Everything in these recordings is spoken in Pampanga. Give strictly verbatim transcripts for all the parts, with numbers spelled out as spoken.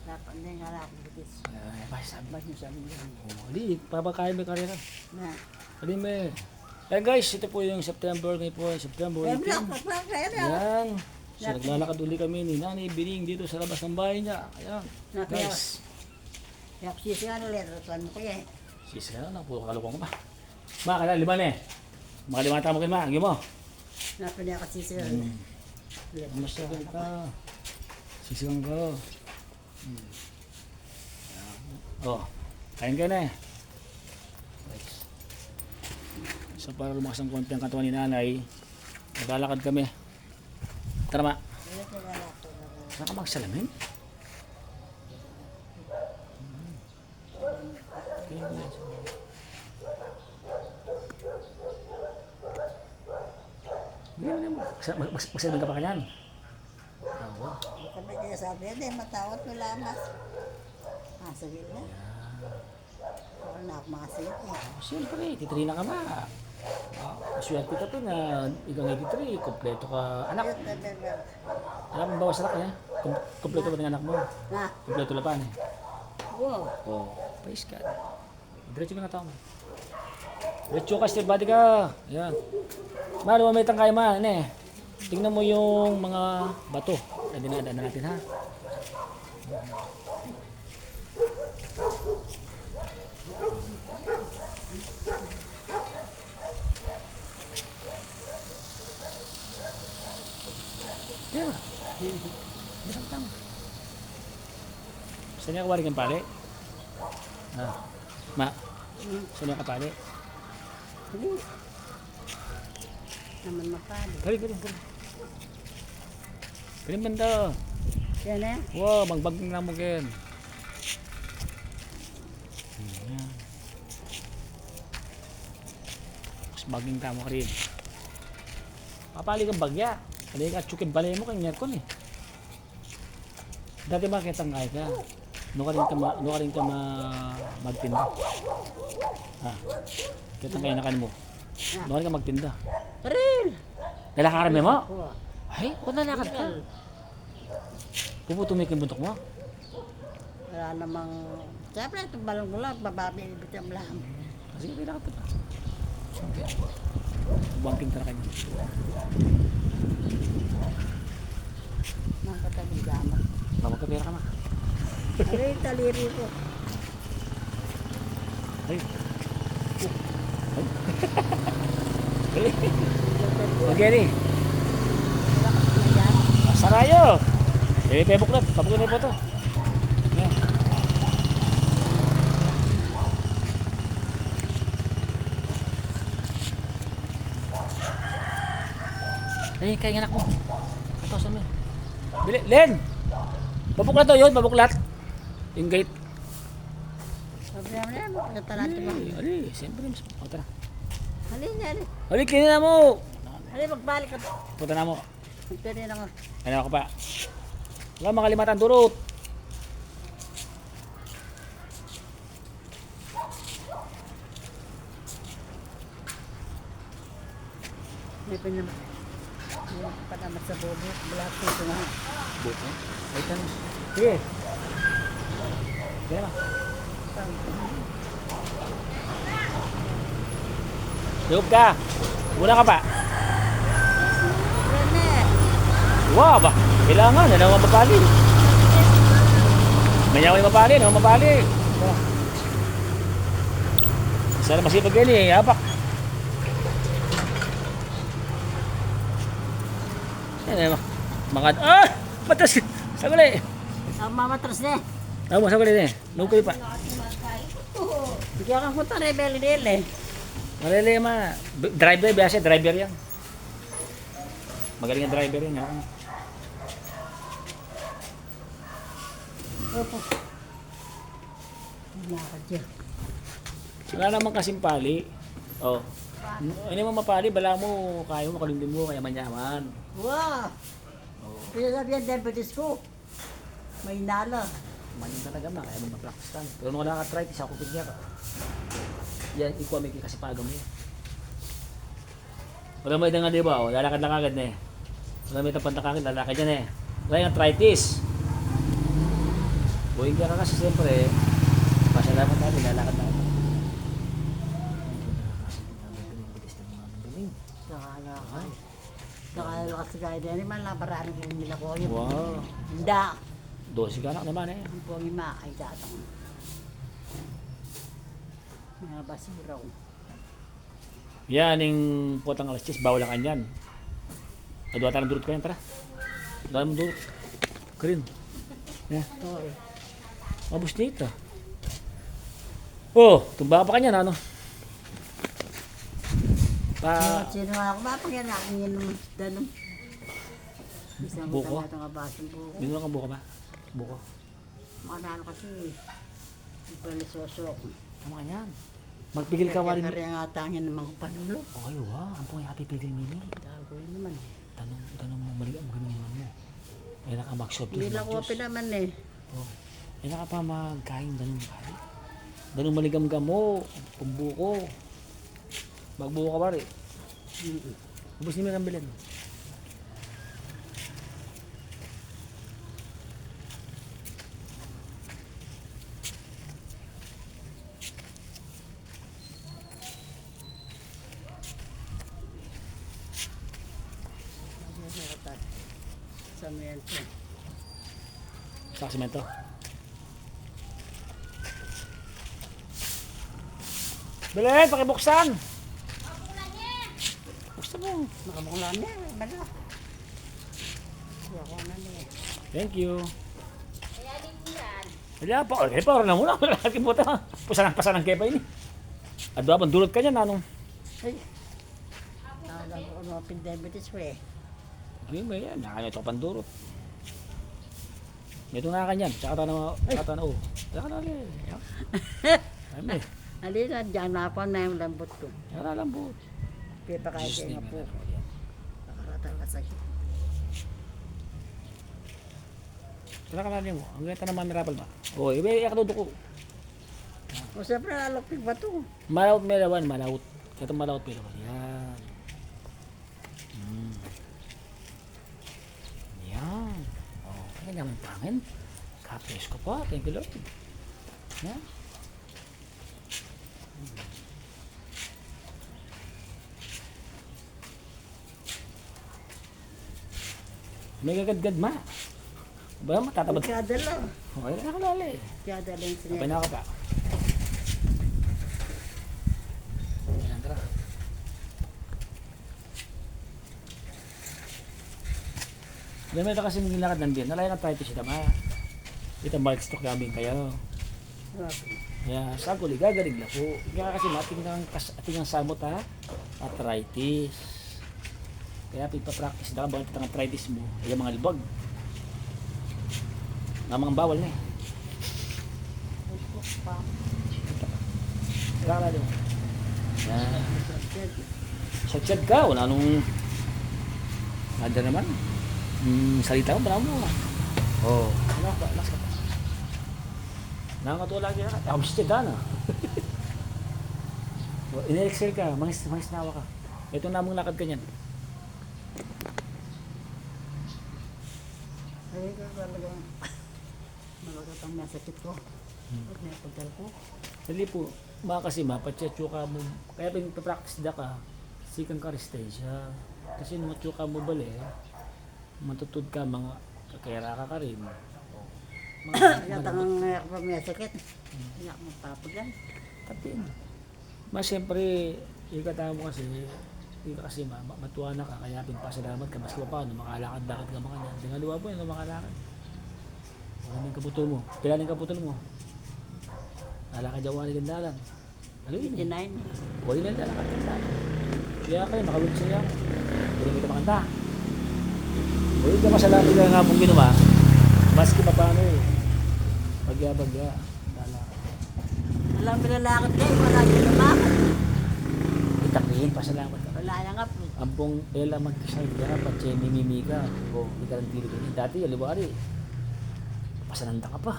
Dapat na yung harap ng bitis. Ay, basta. Basta yung sabi niya. Oh, di, papakain mo karera. Na. Dali, me. Ayan, guys, ito po yung September, ngayon po ay September eighteen. Ayan. So, naglalakad uli kami ni Nanay Bining dito sa labas ng bahay niya. Ayan, guys. Kaya sisihan ulit, ratuan mo kaya eh. Sisihan na, puro kalukuhan ko pa. Ma, kaya lima na eh. Makalima tayo mo kayo, ma. Agyo mo. Napinakasisihan. Hmm. Ulit. Masarap ka. Sisihan ka. Hmm. Oh, kain ka na eh. Nice. So, para lumakas ng konti ang katawan ni Nanay, maglalakad kami. Tara, ma. Saan ka magsalamin? Hindi, hindi, hindi. Magsa-, mag-, mag-, magsalamin ka pa kanyan. Awa. Kami kaya sabi, "Hindi, matawat mo lamas." Ah, sige na. Yan. Wala na ako mga sige. Siyempre, eighty-three na ka, ma. Ah, swerte ka pa na, ikaw eighty-three, kompleto ka, anak. Ayun, ayun, ayun. Anak, ang bawas anak, eh. Kom-, kompleto pa ng anak mo. Ha? Kompleto la pa, eh. Wow. Oh, praise God. Diretso na nga tao, ma. Diretso ka, steel body ka. Yan. Ma, lumamit ang kayo, ma. Ano eh? Tingnan mo yung mga bato na dinadaan natin, ha? Yan. Yan. Yan. Saan niya kawari kang pali? Ah. Ma. Hmm. Saan niya kapali? Hindi. Naman mapali. Kali, kali, kali. Kali man daw. Yan eh. Wow, magbaging na mo, Ken. Yan. Mas baging tamo ka rin. Papali kang bagya. Kali ka, tsukin balay mo, kanyar ko ni. Dati makitang kaya ka. No ka rin ka ma-, no ka rin ka ma-, magtinda. Ah. Kitang kaya na kan mo. No ka rin ka magtinda. Real. Dala ka kami mo? Oo. Ay, kung nalakad ka. Real. Puputumik yung buntok mo? Wala namang, siyempre, ito balong-balong, bababi, ibig ang lahat. Sige, kailangan ito pa. Bangking talaga niya. Nang patagin gama. Bawag ka pera ka, ma. Ano yung taliri ko? Ay. Ay. Ay. Okay, ni. Sarayo. Eh, pebuklat. Pabuklat na po to. Yan. Ay, kaya anak mo. Ito, saan mo? Bili, Len! Pabuklat to yun, pabuklat. Yung gate. Problema na yan, pabuklat na natin mo. Ay, ali, siyempre, mas, o, tara. Ali, ali. Ali, kaya na mo. Ali, magbalik ka. Punta na mo. Magpili na nga. Ano ako pa? Wala, makalimatan, durot. May pa naman. May pa naman sa bobo. Wala po ito nga. Bobo? Ay, tanong. Sige. Sige na. Loob ka. Muna ka pa. Rene. Wa, ba? Kailangan, ano naman mapali? Manyawa yung mapali, ano mapali? Sana masipag yan eh, apak. Yan eh, makad-, ah! Matras! Saguli! Ang mamatras na eh. Tama, saguli na eh. Lugay pa. Bigyan ka ko tayo, beli-beli. Malili, ma. B-, driver, biasa, driver yan. Magaling ang driver yan, ha? Opo. Lakad yan. Wala naman kasing pali. Oh. Hindi mo mapali, bala mo, kaya mo, kalindin mo, kaya manyaman. Wow! Oh. Pinasabihan din, batis ko. May nala. Manin talaga, ma, kaya mo ma-practice ka. Pero nung wala ka arthritis, ako pigyan ka. Yan, ikuha mo yung kasipagan mo yan. Wala mo itang, di ba? O, lalakad lang agad na eh. Wala mo itang pantakakit, lalakad yan eh. Wala yung arthritis. Buhay ka kasi, siyempre, pasalamat natin, lalakad na. Saka na, saka lakas gaya din, man lang, parang yung nila ko yun. Wow. Hindi. Dose ka anak naman eh. Ang pong ima, ay datang. Mga basura. Yan, ing potang alas diyes, bawal ang kanyan. Adwa tang durut kanyan, tara. Adwa tang durut. Green. Yan. Sorry. Mabus na ito. Oh, tumba ka pa kanyan, ano? Pa- Sino nga ako, mapagyan ako yun ng danum. Buko? Isang buko? Minum ka buko ba? Buko. Mga nano kasi, ipalasosok. Tama yan. Magpigil ka, Waring. Kaya nga tangin naman ko panulo. Okay, wa. Ampong yapipigil nini. Dago yun naman eh. Tanong, tanong mo, mali ang gawin naman mo. Kaya naka-mag-soft drink, mag-juice. Hindi lang open naman eh. Oh. Kaya naka pa magkain, tanong mo, pare. Tanong maligam ka mo, pambuko. Magbuko ka, pare. Mm. Ubus ni Mirang Belen. Sa mento. Sa simento. Belen, pakibuksan. Buksan mo. Nakabuksan na, bala. Kuha ko na niya. Thank you. Wala pa, okay pa, ora na muna. Wala na, kimuta. Pasanang, pasanang kaya pa ini. Adwa pang durut kanyan, nanung? Ay. Tawag ako, ano, pandemic this way. Hindi, may yan. Nakanya ito pandurut. Ito na kanyan. Tsaka tana, tsaka tana, oh. Tsaka na, ali. Yan. Ay, may. Ali na, dyan na ako na yung lambot ko. Yan na, lambot. Pipakain Diyos ko yung name apo. Na po yan. Nakaratan ka sa Tara ka na rin mo. Ang ganda naman, mirapal ba? Oh, ibe, yak duduko. O, siyempre, lalapig ba to? Malawot, may lawan, malawot. Kaya malawot, may lawan. Yan. Hmm. Yan. Oh, kaya naman pangin. Kapresko pa. Thank you, Lord. Yan. May gagadgad, ma. Ba, matatabad. Kada lang. Okay, nakalali. Kada lang sila. Abay na ka pa. Yan, tara. Dami na kasing nilakad ng biyan. Nalayan ang arthritis ita, ma. Ita, mild stroke namin kayo. Grabe. Kaya, saguli, gagaling na po. Kaya kasi, ma, atin kang kas-, atin kang samot, ha? Arthritis. Kaya, pipapractice na ka, bakit ang arthritis mo? Ay, mga libag. Nga mga bawal na eh. Kailangan na din. Yan. Sadyad ka, wala nung, ada naman. Hmm, salita mo, wala mo. Oh. Wala ka, last ka pa. Nangatula ka, ako, sadyad na. Oh, in-exhale ka, mangis-, mangisnawa ka. Ito na mong lakad ka niyan. Ay, ito talaga. Malaga pang masakit ko. Hmm. Pag napagal ko. Dali po, ma, kasi ma, patsyatsu ka mo. Kaya pag practice da ka, sikang ka resistensya. Kasi nung atsu ka mo bale, matutud ka, mga kakera ka karin. Mga, mga tangang nga ako pa masakit. Hmm. Nga ako magpapagal. Tapi, Ma, siyempre, ikatamu kasi, ika kasi ma-, ma-, matua na ka, kaya pin pasalamat ka, maski pa paano, makalakad-lakad ka, makanyan. Di nga liwa po yun, makalakad. Wala nang kaputol mo. Pila nang kaputol mo? Lalakad yaw wari gandalan. Ano yun eh? Eighty-nine. O, yun ang lalakad gandalan. Kaya kayo, nakawit siya. Pwede mo ito makanta. O, yun ka masalamat ka nga pong ginawa. Maski pa paano eh. Bagya-bagya. Lalakad. Alam, nilalakad kayo, wala kayo lumakad. Itapihin, pasalamat ka. Wala na nga po. Ampong ela magkasal ka, patse mimimi ka. O, di ka lang tilo ganyan. Dati, aliwari, pasananda ka pa.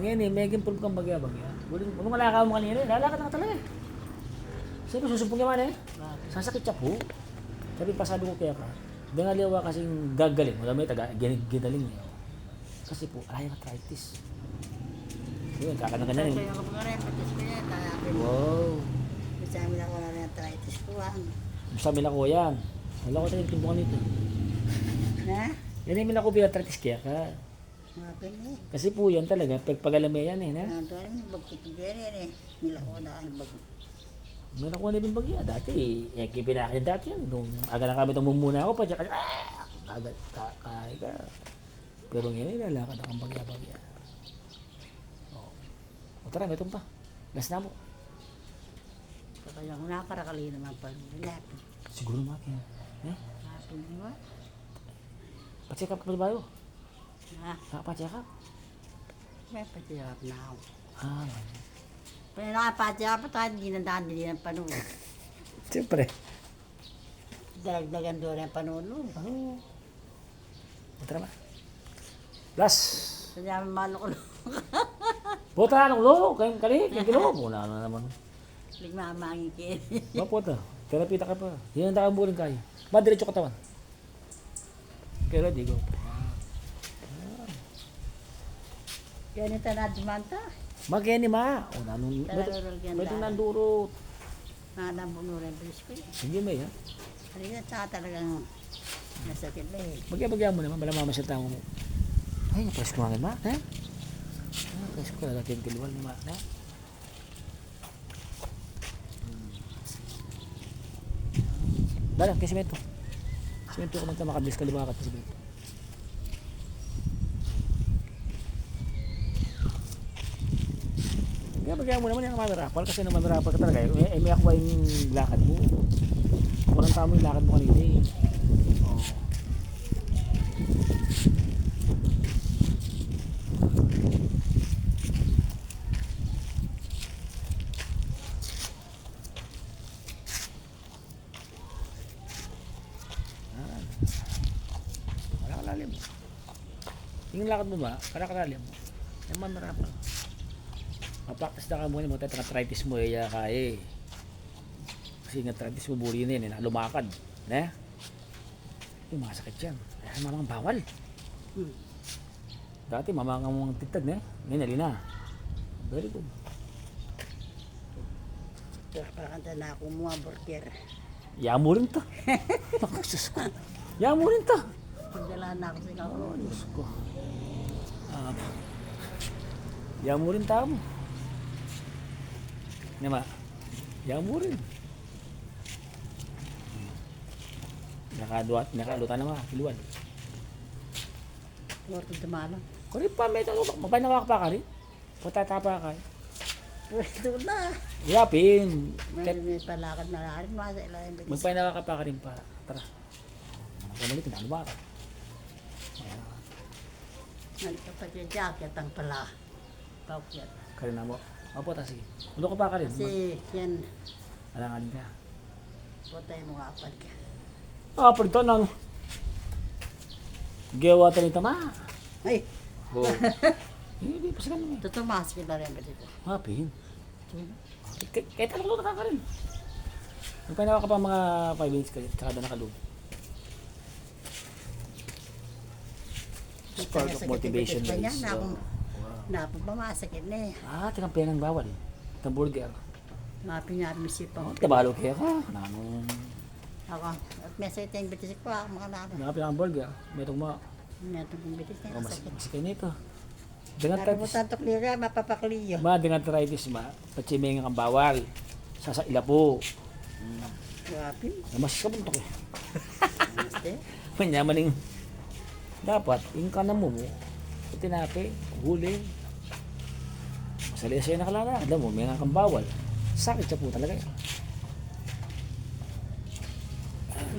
Ngayon eh, may improve kang bagya-bagya. Uling, uling wala ka mo kanina eh, lalakad na ka talaga eh. Sabi, susumpong naman eh. Bakit? Sasakit siya po. Sabi, pasabi ko kaya ka, di nga liwa kasing gagaling. Wala may taga, gin-, ginaling eh. Kasi pu, ala yang arthritis. Yun, kakana-kana. Kaya ko pa nga rin, patis ko yan, kaya ko. Wow. Bisa mila ko na rin arthritis ko, ah. Bisa mila ko yan. Wala ko tayo tumbukan ito. Ha? Yan yung mila ko bilang arthritis kaya ka. Mga pin, eh. Kasi pu yan talaga, pagpagalameyan, eh, na? Ah, doon, bagkit ko yan, eh. Mila ko na, ano, bag- Mila ko na rin bagya. Dati, eh, kipinakin dati yan. Nung aga na kami itong mumuna ako, pa, tsaka, ah! Kagat, ka-, kaya ka. Pero ngayon, ilalakad akong bagya-bagya. O. O, tara, metung pa. Gas na mo. Kaya ko na, para kali naman pa. Lahat. Siguro, ma, kaya, eh? Lahat, di ba? Pa-check up ka ba, bayo? Ha? Pa-check up? May pa-check up na ako. Ah. Pero nakapacheck up pa tayo, di na daan, di na panulog. Siyempre. Daragdagan doon ang panulog. Ano? Tara ba? Plus. Kaya malukulog. Puta, ano lo? Kaya kali, kaya kilo. Muna na naman. Ligmamangin kayo. Maputa. Therapy ta ka pa. Yan ang daan buling kayo. Madiretso katawan. Pero di ko. Yan yung tanad manta. Magkeni ma. O, nanung, Talaga, metung, talaga, metung talaga. Nandurut. Nanang bunuran, bilis ko yun. Sige, may, ha? Talaga, tsaka talagang nasakit na eh. Bagya-bagya mo naman, bala mamasyal tayo mo. Ay, napresko hangin, ma, ha? Ah, presko, lalaki yung kilwal ni ma, ha? Dala, kaya simento. Simento ko magtamakadlis ka, lumakat ka simento. Kaya bagay mo naman yung mamirapal, kasi nung mamirapal ka talaga, eh, eh, may akwa yung lakad mo. Walang tama yung lakad mo kanina eh. Oh. Yan. Wala ka lalim. Yung lakad mo ba? Wala ka lalim. Yan man, marapal. Mapraktis na ka muna, mo tayo, arthritis mo, iya ka eh. Kasi nga arthritis mo, buri na yun, eh, lumakad. Ne? Yung mga sakit yan. Ay, mamang bawal. Hmm. Dati, mamang ang mga tigtag, ne? Ngayon, ali na. Very good. Pero pakanta na ako mga burger. Yamu rin ta. Naku, Diyos ko. Yamu rin ta. Pagdala na ako sa ikaw. Oh, Diyos ko. Ah, yamu rin ta mo. Nama, yamu rin. Nakaduat, nakalutan na ma, kiluan. Huwag kang dumalo. Kari pa, may talo, magpainawa ka pa, kari? Patatapa ka. Pwesto na. Yapin. May, may palakad na rin, masa ilayan bilis. Magpainawa ka pa, kari pa. Tara. Pabalik na, ano ba? Ayan. Nagpapadya jacket ang pala. Paukyat. Kari na mo. Opo, ta, sige. Ulo ka pa, kari. Kasi, yan. Alanganin ka. Potay mo nga apad ka. Ah, apad ka nang gewa ta ni tama. Ay. Oh. Hindi, pasikan mo. Tutumas kita rin ba dito? Mapin. Kaya talong luto ka rin. Magpainawa ka pa mga five minutes ka, tsaka na nakalub. Spark of motivation, guys. Naku, naku, masakit na eh. Ah, tinang penang bawal. Itang burger. Mapi nga, misipa. Oh, tabalo kaya ka. Nanung. Ako, at may sa iteng bitis ko, ako mga nano. Mapi ang burger. May itong mga. May itong bitis na masakit. Masakit nito. Dengan arthritis. Tanto kliyo, mapapakliyo. Ma, dengan arthritis, ma. Patsi mengan kang bawal. Sasa ila po. Grabe. Mas kabuntok eh. Manyaman yung dapat, yung kanam mo, tinape, huli. Masali siya na kalala. Alam mo, mengan kang bawal. Sakit siya po talaga eh.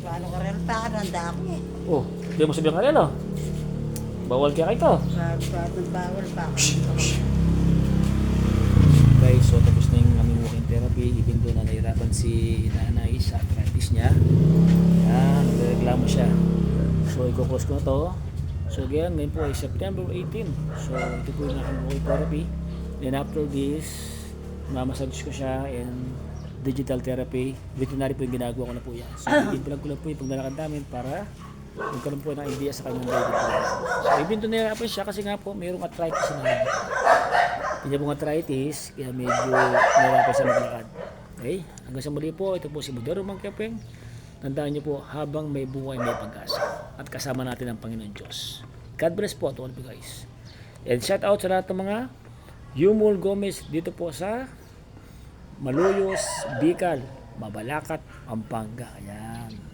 Paano ka rin pa? Handa ako eh. Oh, di mo sabihin kanila. Bawal kaya kayo to. Bawal, bawal, bawal pa. Guys, so tapos na yung aming walking therapy, even though na nahirapan si nanay sa arthritis niya. Yan, nagreklamo siya. So, i-close ko na to. So, again, ngayon po ay September eighteen. So, ito po yung aking walking therapy. Then after this, mamassage ko siya and digital therapy. Veterinary po yung ginagawa ko na po yan. So, i-vlog ko lang po yung paglalakad namin para Magkaroon po ng idea sa kanyang diabetes. So, even though nahihirapan siya kasi nga po, mayroong arthritis na. Hindi niya pong arthritis, kaya medyo nahihirapan siya maglakad. Okay? Hanggang sa muli po, ito po si Brother Romang Kepeng. Tandaan niyo po, habang may buhay, may pag-asa. At kasama natin ang Panginoon Diyos. God bless po to all of you guys. And shout out sa lahat ng mga Yumul Gomez dito po sa Malolos, Bicol, Mabalacat, Pampanga. Ayan.